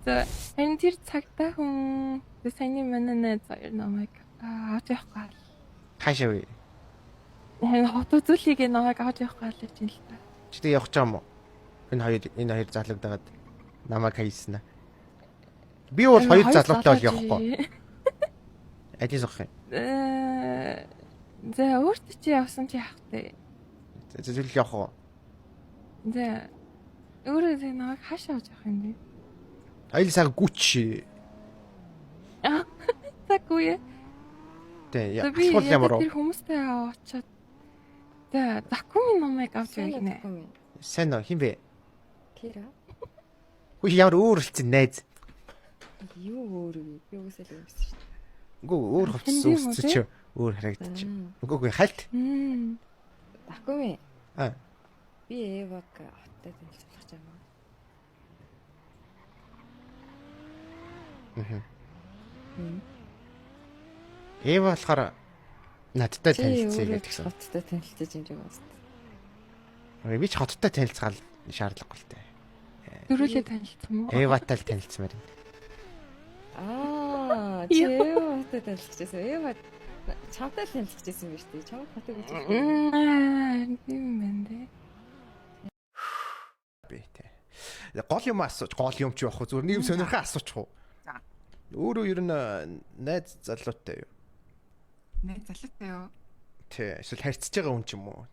За харин тэр цагтаа хүн саяны манай найз хоёр намайг авч явах гал. Хаашаа вэ? Харин хот үзүүлэхийг намайг авч явах гал гэж юм л та. Чи тэг явах юм уу? Энэ хоёр залууг дагаад намайг хайсан. Би бол хоёр залуутай бол явахгүй. Алийг сонгох юм? За өөртөө чи явсан чи явах тэ. За зүйл явах уу? За өөрөө тэг намайг хаашаа авч явах юм бэ? Хоёул сайхан гүч. Заггүй ээ. Тэ Би асуул ямар уу? тэр хүмүүстэй очиод за Закуми намайг авч явах гинэ. Сайн уу хин бэ? Кира. Хүү ямар өөр үлдсэн найз. Юу өөр вэ? Би угсаа л юм байсан шүү дээ. Үгүй өөр хувцас Хин юм уу, үсцэн тэ? чи өөр харагдчих. Үгүй хальт. Такуми. Аа. Би Эваг хоттой танилцуулах гэж байна. Аа. Эва болохоор надтай танилцъя гэдгсэн. Хоттой танилцаж юм шиг байна. Би ч хоттой танилцгаал шаардлагагүй л дээ. Дөрүлээ танилцсан уу? Эватай л танилцмаар юм. Аа, чи Эватай танилцчихсан. Эва чамтай л танилцчихсан юм биш үү? Чамд хотыг үзэх. Тийм байна дээ. Би тэ. Гол юм асууч, гол юм чи явах уу? Зүгээр нэг юм сонирхоо асуучих уу? За. Өөрөө ер нь найз залуутай юу? Найз залуутай юу? Тэ, эсвэл харьцаж байгаа хүн ч юм уу?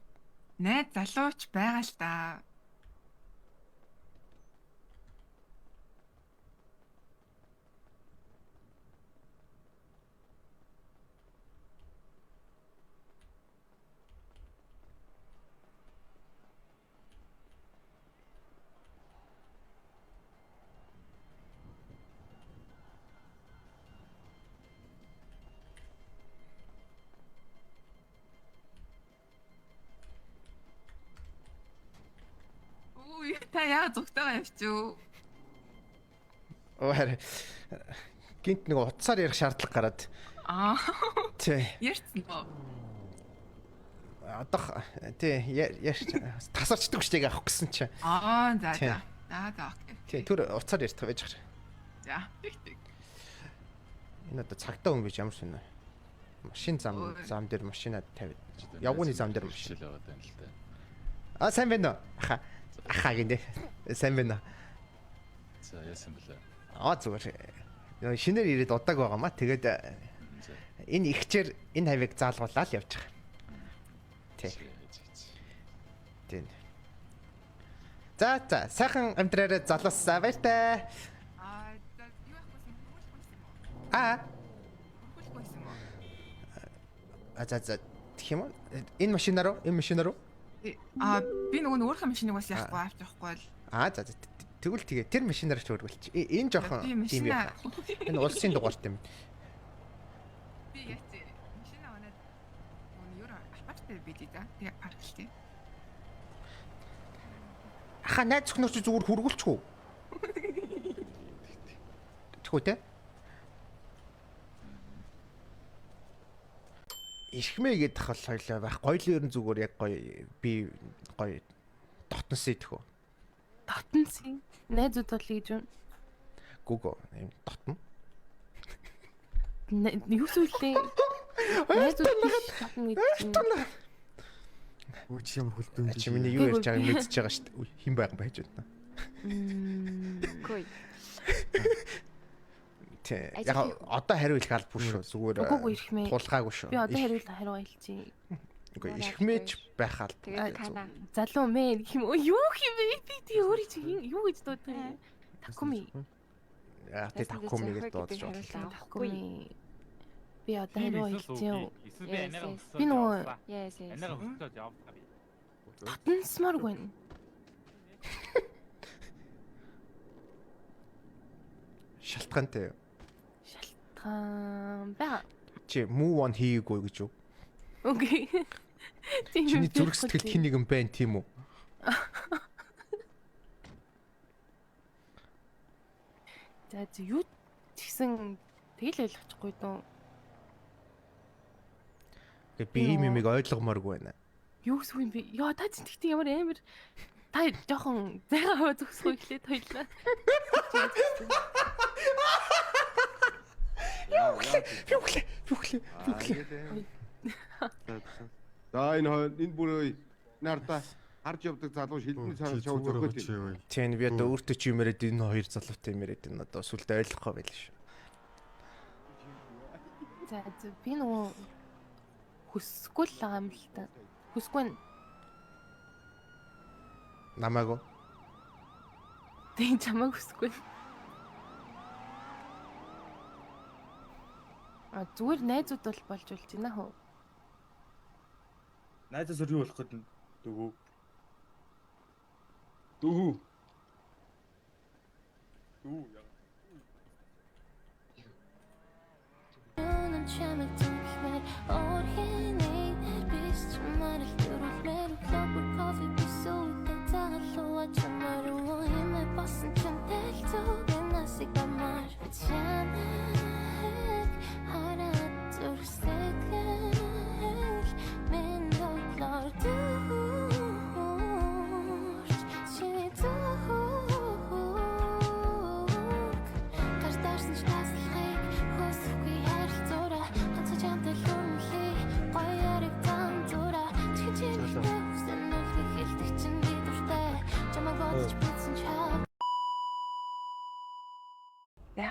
Найз залууч байгаа л да. Үгүй та яа зүгтэйгээ явчих. Оо харин гинт нэг утсаар ярих шаардлага гараад. Аа. Тэ. Ярьсан уу? Одоох тий ярьч тасарчдаг шүү дээ авах гэсэн чи. Аа за за. За за окей. Тий түр утсаар ярьдаг байж байгаа. За тэг тэг. Энэ одоо цагтаа хүн биш ямар сонь. Машин зам зам дээр машина тавиад. Явгууны зам дээр машин л байгаа юм л та. Аа сайн байна уу? Аха. Аха гинэ. Сайн байна уу? За яасан бэлээ. Аа зүгээр. Шинээр ирээд удааг байгаа маа. Тэгээд энэ ихчээр энэ хавийг заалгуулаад явж байгаа. Тий. Тийм. За за сайхан амьдраарай залуусаа баяртай. Аа за юу яахгүйсэн хөрвүүлэхгүйсэн юм уу? Аа. Хөрвүүлэхгүйсэн юм уу? А за за тэгэх юм уу? Энэ машинаар уу? Энэ машинаар уу? Аа би нөгөө өөрийнхөө машиныг бас яахгүй авч явахгүй л. Аа за тэгвэл тэгээ тэр машинаар ч өргөлч. Энэ жоохон тийм юм. Энэ улсын дугаартай юм. Би яач машина унаад нөгөө юу апартай бидээ да. Тэгээ парклээ. Аха найз зөвхнөр чи зүгээр хөргөлчих үү? Тэхүү те? Ирхмээ гэдэг хол хоёлаа байх. Гоёл ер нь зүгээр яг гоё би гоё дотнос идэх үү? Дотносын найзууд бол гэж юм. Гүгөө юм дотно. Юу сүлээ? Найзууд биш дотно гэж. Үгүй чи ямар хөлдөн. Чи миний юу ярьж байгааг мэдчихэж байгаа шүү дээ. Хин байгаа байж байна. Үгүй. Тэ. Яг одоо хариу хэлэх албагүй шүү. Зүгээр тулгаагүй шүү. Би одоо хариу хариу хэлчихье. Үгүй эрхмээж байх алба. Залуу мэн гэх юм уу? Юу юм бэ? Би тий өөрөө чи юу гэж дуудах юм? Такуми. Яа тий такуми гэж дуудаж байна. Такуми. Би одоо хариу хэлчихье. Би нөгөө татнасмаар байна. Шалтгаантай юу? Шалтгаан байгаа. Чи move on хийгээгүй гэж юу? Окей. Чиний зүрх сэтгэлд хин нэгэн байна тийм үү? За юу ч гэсэн тэгэл ойлгочихгүй дөө. Гэ би ийм юмыг ойлгомооргүй байна. Юу гэсэн юм бэ? Йоо та чинь тэгтээ ямар амар та жоохон зайгаа аваа зөксгөө эхлээд хоёлаа. Нүглээ. Нүглээ. За энэ энэ бүр нартаа харж явдаг залуу шилдний цаанаас шоу зөхөд. Тийм би одоо өөртөө ч юм яриад энэ хоёр залуутай юм яриад энэ одоо сүлдө ойлгохгүй байл шүү. За би нөгөө хүсэхгүй л байгаа юм л та. Хүсэхгүй нь. Намайг уу? Тийм чамайг хүсэхгүй. А зүгээр найзууд бол болж болж байна хөө. Найзаас өөр юу болох гээд дөгөө. Дүүхүү. Дүү яа. Чамайг зүглэмээр орхины бис чамаар л төрүүлмээр өглөө кофе бисүү тагалуу чамаар юм босон ч тэлцүү насыг бамар чамайг хараад зүрх сэтгэл минь дотлоор дүүрч чиний зүрх гар дарсан ч таслахыг хүсэхгүй харилцаараа ганцхан чамтай л үнэлээ гоё яригдан зураа чиг чимэгтэй хүсэн нүлхийг хэлдэг чинь би дуртай чамайг бодож бүтсэн чаа.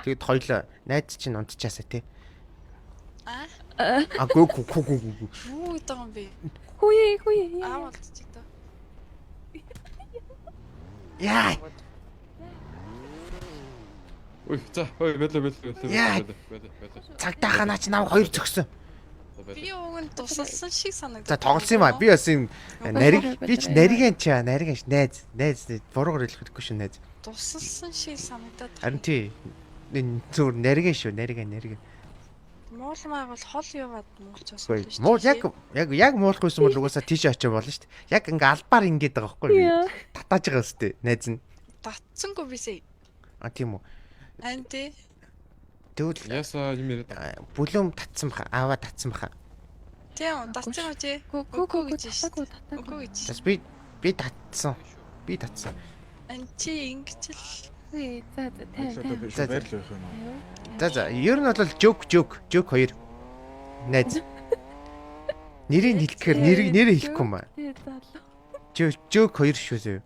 Тэгэд хоёлоо найз чинь унтчаасаа тий. Аа? А гү гү гү гү гү. Юу гэдэг юм бэ? Хүүе хүүе. Аа болчих доо. Яа. Ой, за, ой, бэлээ бэлээ бэлээ бэлээ бэлээ бэлээ. Цагдааха наа чи нам хоёр зөксөн. Би уг нь тусалсан шиг санагдав. За тоглосон юм а. Би бас юм нариг би ч наригэн чаа, наригэн ш найз, найз буруугаар хэлэх хэрэггүй шүү найз. Тусалсан шиг санагдаад. Харин тий. Энэ зүгээр наригэн шүү, наригэн, наригэн. Муулмаа бол хол яваад муулчихсан шүү дээ. Муул яг яг яг муулахгүйсэн бол угаасаа тийш очиж болно шүү дээ. Яг ингээ албаар ингээд байгаа байхгүй юу? Татааж байгаа өстэй найз нь. Татсангүй бисээ. А тийм үү. Ан тий. Тэгвэл ясаа юм яриад. Бүлэм татсан баха, аава татсан баха. Тийм татсан уу чи? Үгүй гэж шүү. Үгүй гэж. Бас би татсан. Би татсан. Ан чи ингэж л За за тайван. За за. За ер нь бол жок жок жок хоёр найз. Нэрийг хэлэхээр нэрээ хэлэхгүй юм аа. Жок хоёр шүү зөө.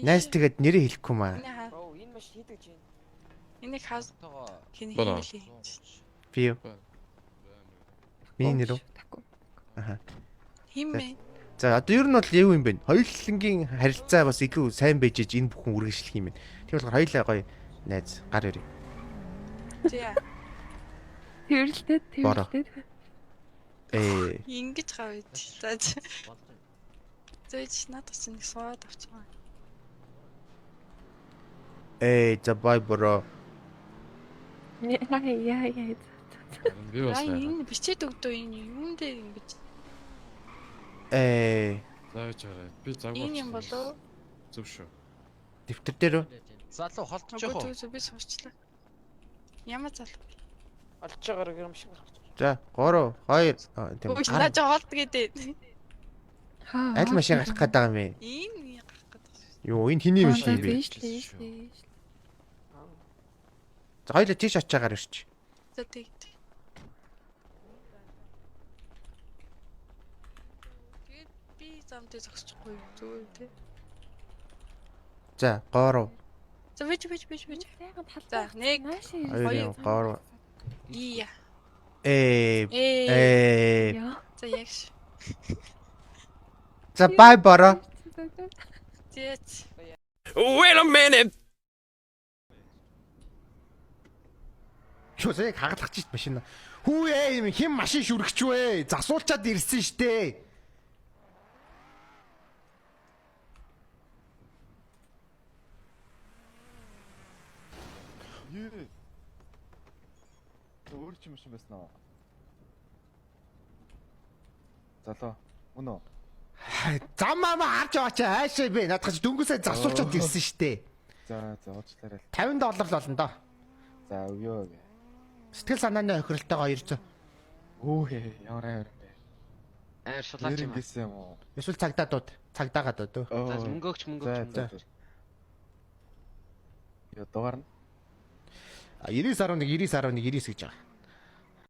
Найз тэгээд нэрээ хэлэхгүй юм аа. Энэ маш хийдэг чинь. Энийг хаас хин хин Би юу? Миний нэр үү? Аха. Хин бэ? За одоо ер нь бол юу юм бэ? Хоёулангийн харилцаа бас илүү сайн байж иж энэ бүхэн үргэлжлэх юм байна. Тийм болохоор хоёулаа гоё найз гар өрөө. За. Тэрэлтэй тэрэлтэй. Ингэж гавьд. За. Зөөж надад чинь нэг суугаад авчихсан. За бай бро. Яа яа яа. Би бас энэ бичээд өгдөө энэ юун дээр ингэж. Зааж хараа. Би завгүй. Энэ юм болов? Зөв шүү. Дэвтэр дээр үү? Залуу холдож явах уу? Зөв би сурчлаа. Ямар залуу? Олж байгаа юм шиг байна. За 3 2 тийм. Үгүй наа жоо холд гэдэг. Аль машин гарах гээд байгаа юм бэ? Энэ гарах гээд байгаа. Юу энэ хиний машин юм бэ? За хоёлаа тийш очиагаар ирч. За тэг. Тэгээд би зам дээр зогсчихгүй юу зүгээр тий. За 3. За бич бич бич бич. За 1 2 3. Ия. За яг ш. За бай бороо. Зээц. Wait a minute. Чү зэг хагалах чийт машин. Хүү ээ юм хэн машин шүргэж вэ? Засуулчаад ирсэн штэ. Өөр чи машин байсан уу? Залуу. Мөн үү? Зам мама харж байгаа чи аашаа бэ. Наадах чи дөнгөсөө засуулчаад ирсэн штэ. За за уучлаарай. $50 л болно доо. За өвөө гэ. Сэтгэл санааны хохиролтойгоо 900. Өө ямар амар юм бэ? Амар шулаач юм. Гэсэн юм уу? Эсвэл цагдаа дууд. Цагдаагаа дууд. За мөнгөөгч мөнгөөгч. Йоо дугаар нь 99.1 99.9 гэж байгаа.